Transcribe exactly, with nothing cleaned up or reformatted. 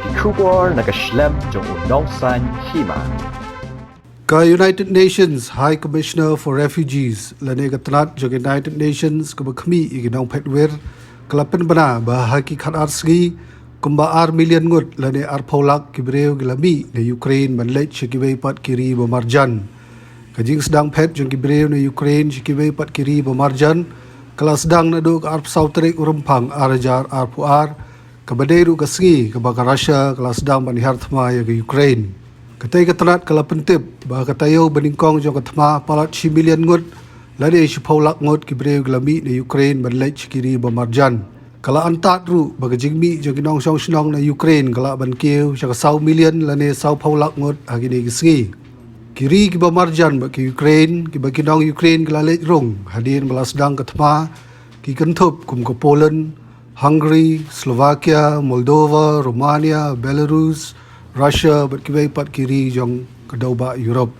Ki khubor na ka shlem jong u nongsan hima. Ka United Nations High Commissioner for Refugees lane ka tnat jong United Nations kaba khmih ïa ki nongphet wir ka la pynbna ba ha ki khatar sngi kumba ar million ngut lane arphew lak ki briew ki la mih na Ukraine ban leit sha kiwei pat ki ri ba marjan. Ka jingsdang phet jong ki briew na Ukraine sha kiwei pat ki ri ba marjan ka la sdang naduh ka arphew saw tarik u Rymphang ar hajar arphew ar, kaba dei ruh ka sngi kaba ka Russia ka la sdang ban hiar thma ïa ka Ukraine. Katei ka tnat ka la pyntip ba ka taïew ba nyngkong jong ka thma palat shi million ngut lane shiphew lak ngut ki briew ki la mih na Ukraine ban leit sha ki ri ba marjan. Ka la antad ruh ba ka jingmih jong ki nongshong shnong na Ukraine ka lah ban kiew sha ka saw million lane sawphew lak ngut ha kine ki sngi. Ki ri kiba marjan bad ka Ukraine, kiba ki nong Ukraine ki la leit rung hadien ba la sdang ka thma, ki kynthup kum ka Poland, Hungary, Slovakia, Moldova, Romania, Belarus, Russia bad kiwei pat ki ri jong ka dewbah Europe.